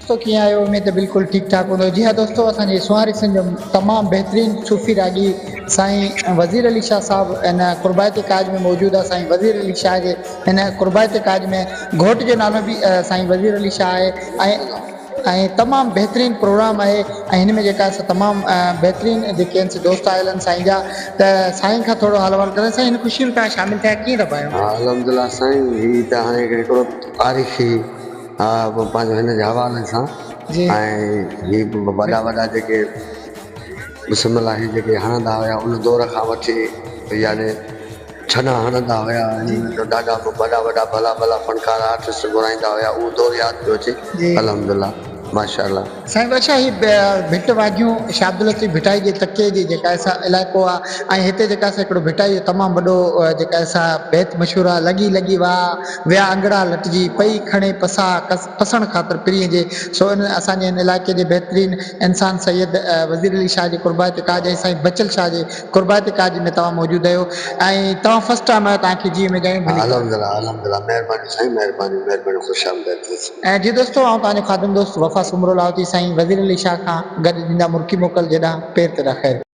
دوستو ڪيئن آهيو اميد ته بلڪل ٺيڪ ٺاڪ هوندو جي ها دوستو اسان جي سونهاري سنڌ جو تمام بهترين صوفي راڳي سائين وزير علي شاهه صاحب هن قربائتي ڪاڄ ۾ موجود آهي سائين وزير علي شاهه جي هن قربائتي ڪاڄ ۾ گهوٽ جو نالو به سائين وزير علي شاهه آهي ۽ ۽ تمام بهترين پروگرام آهي ۽ هن ۾ جيڪا سا تمام بهترين جيڪي آهن سي دوست آيل آهن سائين جا ته سائين کان ٿورو حال احوال ڪنداسين سائين هن خوشي ۾ توهان شامل ٿيا ڪيئن ٿا پايو. ها الحمدلله سائين هي ته هاڻي هڪڙو تاريخي ها پنهنجو هن جي حوالي سان جي ۽ هي وڏا وڏا جيڪي بسم الله هي جيڪي هڻندا هيا ان دور کان وٺي يعني ڇنا هڻندا هيا ۽ ڏاڍا وڏا وڏا ڀلا ڀلا فنڪار آرٽسٽ گهرائيندا هيا اهو دور ياد پيو اچي جي الحمد لله ماشاء الله. سائين بادشاهه هي ڀٽ واگهيون شاهه عبداللطيف ڀٽائي جي تڪيي جي جيڪا سا علائقو آ ۽ هتي جيڪا سا هڪڙو ڀٽائي جو تمام وڏو جيڪا سا بيت مشهور آ لڳي لڳي واهه ويا انگڙا لٽجي پئي کڻي پساهه پسڻ خاطر پرينء جي سو ان اسان جي هن علائقي جي بهترين انسان سيد وزير علي شاهه جي قربائتي ڪاڄ ۽ سائين بچل شاهه جي قربائتي ڪاڄ ۾ توهان موجود آهيو ۽ توهان فرسٽ ٽائيم آهيو توهان کي جيء ۾ جايون ڀلي ڪر. الحمدلله الحمدلله مهرباني سائين مهرباني مهرباني خوش آمديد. ۽ جي دوستو آئون توهان جو خادم دوست وفا سومرو لاهوتي سائين وزير علي شاهه کان گڏ ڏيندا مرڪي موڪل جيڏانهن پير تيڏا خير.